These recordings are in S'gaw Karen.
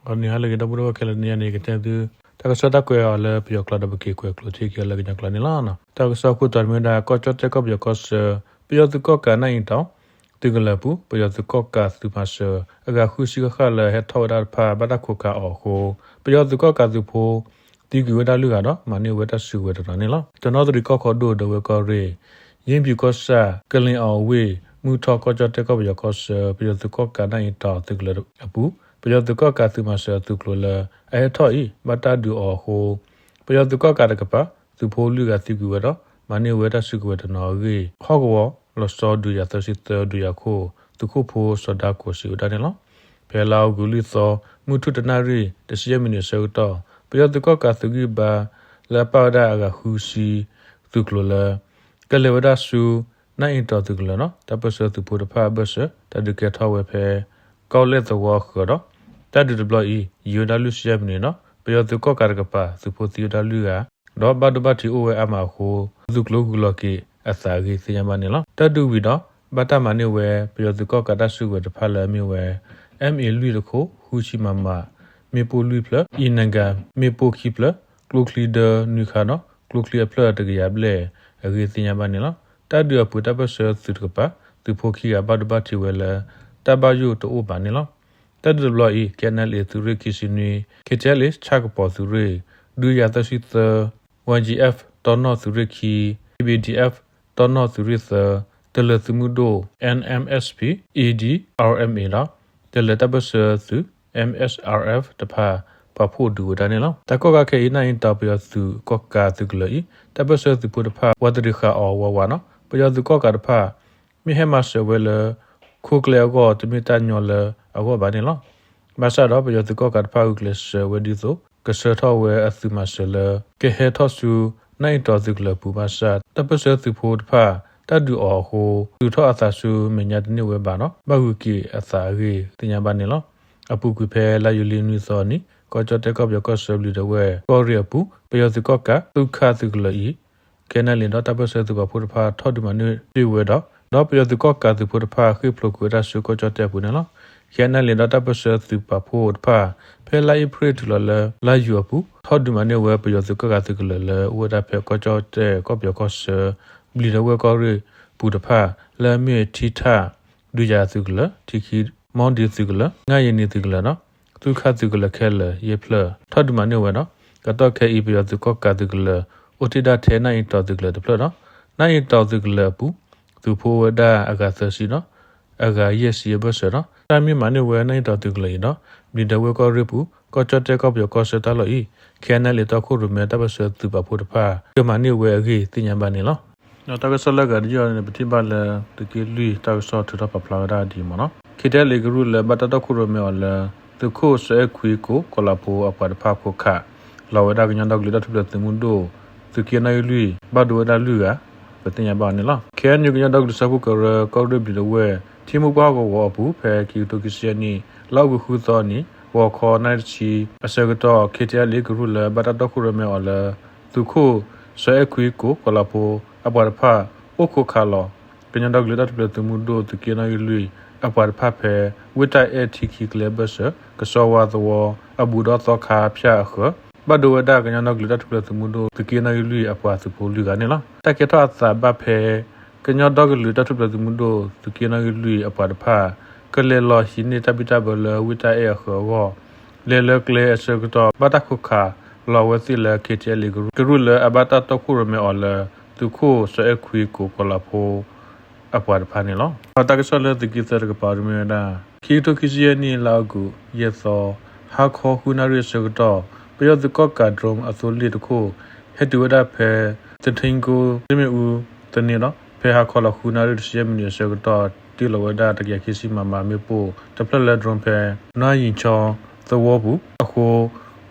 ဂီၤနံၤဟါလၢအဂ့ၤ ဒီပုၢ်ဝဲၢ်ခဲလၢာ်, တနံၤအံၤန့ၣ် ကတဲသု တၢ်ကစီၣ်တၢ်ကွဲးအီၤလၢပယီၤကျိာ်ဒီး ပက့ၤကွဲးကျိးထံက့ၤအီၤလၢကညီကျိာ်န့ၣ်လီၤ. တၢ်ကစီၣ်ခိၣ်တီန့ၣ်မ့ၢ်ဝဲဒၣ် ကီၢ်ကၠီၣ်တဲၣ်ကီၢ်ပယီၤကီၢ်ဆၢ ပယီၤသုးကီၣ်ကးနၢ်အ့ၣ်တီၣ် သုးကလၢၤအပူၤ ပယီၤသုးကီၣ်ကးသုးမၤစၢၤ အဂၤဃုဆံဃၣ်ဃၣ်လၢအဟဲထီၣ်ဝဲဒၣ်တဖၣ် ဘၣ်တၢ်ခိးခးအီၤအဃိ ပယီၤသုးကီၣ်ကးသုးဖိ သံကွံာ်ဝဲဒၣ်လွံၢ်ဂၤဒီး မၤန့ၢ်ဝဲတၢ်စုကဝဲၤတနီၤန့ၣ်လီၤ. တနီသရံၣ်ကီၢ်ခီဒိၣ် ဒဝဲကီၢ်ရ့ၣ် ယ့ၣ်ပျူၣ်ကီၢ်ဆၣ် ကလ့ၣ်အီၣ်ဝ့ၢ် မုၢ်ထီၣ် ကီၢ်ကၠီၣ်တဲၣ်ကီၢ်ပယီၤကီၢ်ဆၢ ပယီၤသုးကီၣ်ကးနၢ်အ့ၣ်တီၣ်သုးကလၢၤအပူၤ ပယီၤသုးကီၣ်ကးသုးမၤစၢၤသုးကျိၤလၢအဟဲထီၣ်အံၤ ဘၣ်တၢ်ဒုးအီၤအဃိ ပယီၤသုးကီၣ်ကးတကပၤ သုးဖိလွံၢ်ဂၤသံကွံာ်ဝဲဒီး မၤန့ၢ်ဝဲတၢ်စုကဝဲၤတနီၤအဂ့ၢ် ဟီၣ်ကဝီၤ လီၤဆီဒုးယၤသၢဆံသၢ ဒုးယၤခိၣ် သုးခိၣ်ဖိစီၤဒါကိးစံးဝဲဒၣ်န့ၣ်လီၤ. ဖဲလါအီကူးလွံၢ်သီ မုၢ်ထူၣ်တနၣ်ရံၣ် တဆံယဲၢ်မံးနံးအဆၢကတီၢ် ပယီၤသုးကီၣ်ကးသုးဂံၢ်ဘါ လၢအပာ်ဝဲဒၣ်အဂၤဃုဆံ သုးကျိၤလၢ ကလဲၤဝဲဒၣ်ဆူ နၢ်အ့ၣ်တီၣ်သုးကလၢၤဒီး တၢ်ပၢၢ်ဆၢသုးဖိတဖၣ်အဘၢၣ်စၢၤ တၢ်ဒုးကဲထီၣ်ဝဲဖဲ ကီၢ်လဲၣ်သဝီအဃၢၤဒီး တၢ်ဒုးတဘျီအံၤ ယံာ်ဝဲဒၣ်လွံၢ်ဆံယဲၢ်မံးနံးဒီး ပယီၤသုးကီၣ်ကးတကပၤ သုးဖိသံဝဲဒၣ်လွံၢ်ဂၤ ဒီးဘၣ်ဒိဘၣ်ထံးအိၣ်ဝဲအါမးအဃိ သုးကျိၤဂုာ်လီၤက့ၤအသးအဂ့ၢ်သ့ၣ်ညါဘၣ်န့ၣ်လီၤ. တၢ်ဒုးဝံၤဒီး ဘၣ်တၢ်မၤန့ၢ်ဝဲ ပယီၤသုးကီၣ်ကးတၢ်စုကဝဲၤတဖၣ်လၢအမ့ၢ်ဝဲ MA လွံၢ်တခိၣ် ဃုဆံ MM မ့ၣ်ပိၢ်လွံၢ်ဖျၢၣ် အံၤနဂၤ မ့ၣ်ပိၢ်ခံဖျၢၣ် ကျိချံဒၢနွံခါဒီး ကျိချံအဖျၢၣ်တကယၤဘျဲၣ်အဂ့ၢ်သ့ၣ်ညါဘၣ်န့ၣ်လီၤ. တၢ်ဒုးအပူၤတၢ်ပၢၢ်ဆၢသုးတကပၤ သုးဖိခံဂၤဘၣ်ဒိဘၣ်ထံးဝဲလၢ တၢ်ဘၣ်ယိၣ်တအိၣ်ဘၣ်န့ၣ်လီၤ. တၢ်ဒုးတဘျီအံၤ KNLA သုးရ့ၣ်ခံဆံနွံ KTLA ဆၣ်ကပီၤသုးရ့ၣ် ဒုးယၤသၢဆံသၢ YGF တီနီၣ်သုးရ့ၣ်ခံ KPDF တီနီၣ်သုးရ့ၣ်သၢ တလၢၤသုးမုၢ်ဒိၣ် NMSP AD RMA ဒီး တလၢၤတၢ်ပၢၢ်ဆၢသုး MSRF တဖၣ် ပာ်ဖှိၣ်ဒုးဝဲဒၣ်န့ၣ်လီၤ. တၢ်ကီၢ်ခါခဲအံၤ နၢ်အ့ၣ်တီၣ်ပယီၤသုးကီၣ်ကးသုးကလၢၤအံၤ တၢ်ပၢၢ်ဆၢသုးဖိတဖၣ် ပှၤတရံးဃာ်အီၤဝးဝးနီၤ ပယီၤသုးကီၣ်ကးတဖၣ် မ့ၢ်ဟဲမၤစၢၤဝဲလၢ ခိၣ်ကျဲအဂီၢ် တမ့ၢ်တၢ်ညီလၢအဂီၢ်ဘၣ်န့ၣ်လီၤ. ဘၣ်ဆၣ်ဒီးပယီၤသုးကီၣ်ကးတဖၣ်ဂုာ်ကျဲးစၢးဝဲဒ်သိး ကဆှၢထီၣ်ဝဲအသုးမၤစၢၤလၢ ကဟဲထီၣ်ဆူ နၢ်အ့ၣ်တီၣ်သုးကလၢၤအပူၤဘၣ်ဆၣ် တၢ်ပၢၢ်ဆၢသုးဖိတဖၣ် တၢ်ဒုးအီၤအဃိ တုၤထီၣ်အသးဆူမဲာ်ညါတန့ၢ်ဝဲဘၣ်ဒီး ဘၣ်ဂုၤက့ၤအသးအဂ့ၢ်သ့ၣ်ညါဘၣ်န့ၣ်လီၤ. အပူၤကွံာ်ဖဲလါယူၤလံနွံသီအနံၤ ကီၢ်ကၠီၣ်တဲၣ်ကီၢ်ပယီၤကီၢ်ဆၢဘျံးဒဝဲၢ်ကီၢ်ရ့ၣ်အပူၤ ပယီၤသုးကီၣ်ကးသုးခးသုးကလၢၤအံၤ KNLA ဒီးတၢ်ပၢၢ်ဆၢသုးပာ်ဖှိၣ်တဖၣ်ထီၣ်ဒုးမၤန့ၢ်တ့ၢ်ဝဲဒီး ဒီးပယီၤသုးကီၣ်ကးသုးဖိတဖၣ်ဃ့ၢ်ဖျိးကွံာ်ဝဲဒၣ်ဆူကီၢ်ကၠီၣ်တဲၣ်အပူၤန့ၣ်လီၤ. KNLA ဒီးတၢ်ပၢၢ်ဆၢသုးပာ်ဖှိၣ်တဖၣ် ဖဲလါအ့ဖြ့ၣ်တုၤလီၤလၢလါယူၤအပူၤ ထီၣ်ဒုးမၤန့ၢ်ဝဲပယီၤသုးကီၣ်ကးသုးကလၢၤလၢအိၣ်ဝဲဒၣ်ဖဲကီၢ်ကၠီၣ်တဲၣ်ကီၢ်ပယီၤကီၢ်ဆၢ ဘျံးဒဝဲၢ်ကီၢ်ရ့ၣ်ပူၤတဖၣ် လၢအမ့ၢ်ထံထၣ် ဒုးယၤသုးကလၢၤ ထံခံ မီၣ်ဒံသုးကလၢၤ ငါယံၤနံၤသုးကလၢၤဒီး သုးခးသုးကလၢၤခဲလၢာ်ယဲၢ်ဖျၢၣ် ထီၣ်ဒုးမၤန့ၢ်ဝဲဒီး ကတီၢ်ခဲအံၤ ပယီၤသုးကီၣ်ကးသုးကလၢၤ အိၣ်တ့ၢ်ဒၣ်ထဲနၢ်အ့ၣ်တီၣ်သုးကလၢၤတဖျၢၣ်ဒီး နၢ်အ့ၣ်တီၣ်သုးကလၢၤအပူၤ သုးဖိအိၣ်ဝဲဒၣ်အဂၤသၢဆံဒီး အဂၤယဲၢ်ဆံအဘၢၣ်စၢၤဒီး တၢ်မ့ၢ်မၤန့ၢ်ဝဲနၢ်အ့ၣ်တီၣ်သုးကလၢၤအံၤဒီး ဘျံးဒဝဲၢ်ကီၢ်ရ့ၣ်ပူၤ ကီၢ်ကၠီၣ်တဲၣ်ကီၢ်ပယီၤကီၢ်ဆၢတၢ်လီၢ်အံၤ KNLA တၢ်ခိၣ်ရိၣ်မဲတၢ်ပၢၢ်ဆၢသုးပာ်ဖှိၣ်တဖၣ် ကမၤန့ၢ်ဝဲအဂ့ၢ်သ့ၣ်ညါဘၣ်န့ၣ်လီၤ. ဒီးတၢ်ကစီၣ်လၢအဂၤတယုၢ်န့ၣ် ပထံၣ်ဘၣ်လၢသုးက့လွံၢ်တၢ်ကစီၣ်ထုးထီၣ်ပာ်ဖျါဝဲဒၣ်ဒ်အံၤမ့ၢ်နီၤ KTLA ကရူၢ်လၢဘၣ်တၢ်တီခိၣ်ရိၣ်မဲအီၤလၢ သုးခိၣ်စီၤအဲၣ်ခွံကိးကီၤလၤဖိအပှၤတဖၣ်ခိးခး လီၤဝဲဒၣ်ကညီဒီကလုာ်တၢ်ထူၣ်ဖျဲးသုးမုၢ်ဒိၣ် သုးက့နီၣ်ဂံၢ်လွံၢ် ဘၣ်ဒိဝဲဒၣ်လွံၢ်ဂၤ ပသ့ၣ်ညါဘၣ်န့ၣ်လီၤ. KNU ကညီဒီကလုာ်စၢဖှိၣ်ကရၢ ကီၢ်ရ့ၣ်ဘျံးဒဝဲၢ် ထံမိၢ်ပှၢ်ဟီၣ်ကဝီၤအပူၤ ဖဲခံကထိခံဆံယဲၢ်နံၣ် လါအီကူးဃုသီအနံၤ ဂီၤခီနၣ်ရံၣ်တဆံအဆၢကတီၢ် KTLA ကရူၢ်လၢဘၣ်တၢ်တီခိၣ်ရိၣ်မဲအီၤလၢ သုးခိၣ်စီၤအဲၣ်ခွံကိးကီၤလၤဖိအပှၤတဖၣ် အိၣ်ခိးခးလီၤ ကညီဒီကလုာ်တၢ်ထူၣ်ဖျဲးသုးမုၢ်ဒိၣ် သုးက့နီၣ်ဂံၢ်လွံၢ်အပှၤတဖၣ်ဖဲ ဝ့ၢ်တၢ်အဲၣ်ထံခံကျဲအဘၢၣ်စၢၤ ကစီဝါသဝီအဘူးဒီးသီခါဖၠၣ်အဃၢၤ ဘၣ်ဒိဝဲဒၣ်ကညီဒီကလုာ်တၢ်ထူၣ်ဖျဲးသုးမုၢ်ဒိၣ် သုးက့နီၣ်ဂံၢ်လွံၢ်အပှၤသုးဖိလွံၢ်ဂၤန့ၣ်လီၤ. တၢ်ကဲထီၣ်အသးဘၣ်ဖဲ ကညီဒီကလုာ်တၢ်ထူၣ်ဖျဲးသုးမုၢ်ဒိၣ် သုးက့နီၣ်ဂံၢ်လွံၢ်အပှၤတဖၣ် ကလဲၤလီၤဟံးန့ၢ်တၢ်ဘံၣ်တၢ်ဘၢလၢဝ့ၢ်တၢ်အဲၣ်အဃၢၤအဂီၢ် လဲၤလၢကျဲအဆၢကတီၢ် ဘၣ်တၢ်ခိးခးလီၤဝဲသ့ၣ်လၢ KTLA ကရူၢ်လၢအဘၣ်တၢ်တီခိၣ်ရိၣ်မဲအီၤလၢ သုးခိၣ်စီၤအဲၣ်ခွံကိးကီၤလၤဖိ အပှၤတဖၣ်န့ၣ်လီၤ. ဒီးတၢ်ကစီၣ်လၢသုးက့သၢတကပၤတမ့ၢ်ဝဲဒၣ် ခံကထိခံဆံယဲၢ်နံၣ် လါအီကူး ယဲၢ်သီ ဟါခီဃုနၣ်ရံၣ်အဆၢကတီၢ် ပယီၤသုးကီၣ်ကး drone အသိလ့ၣ်တခိၣ် ဟဲတုၤဝဲဒၣ်ဖဲ သထ့ကိ သ့ၣ်မ့ၣ်အူသန့ဒီး ဖဲဟါခီလီၤဃုနၣ်ရံၣ်တဆံယဲၢ်မံးနံးအဆၢကတီၢ် တ့ၢ်လီၤဝဲဒၣ်တကယၤခံဆံ MM မ့ၣ်ပိၢ်တဖျၢၣ်လၢ drone ဖဲ နွါယံၤဆီသဝီပူၤအဃိ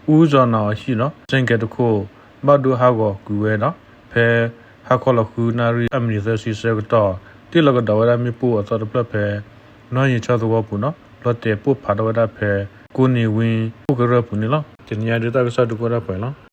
အူစီၤနၤအီၤဟံၣ်ဒီး စဲကဲတခိၣ် ဘၣ်ဒိဟးဂီၤကွံာ်ဝဲဒီး ဖဲဟါခီလီၤဃုနၣ်ရံၣ်အမံးနံးသၢဆံအဆၢကတီၢ် တ့ၢ်လီၤကဒီးဝဲဒၣ်မ့ၣ်ပိၢ်အသီတဖျၢၣ်ဖဲ နွါယံၤဆီသဝီပူၤဒီး လီၤတဲာ်ပိၢ်ဖးထီၣ်ဝဲဒၣ်ဖဲ ကိးနံၤဝ့ အိၣ်ကရၢၢ်ပူၤန့ၣ်လီၤ. တနံၤအံၤဒုးတၢ်ကစီၣ်ဒုးကအိၣ်ဒၣ်ပှဲၤလီၤ.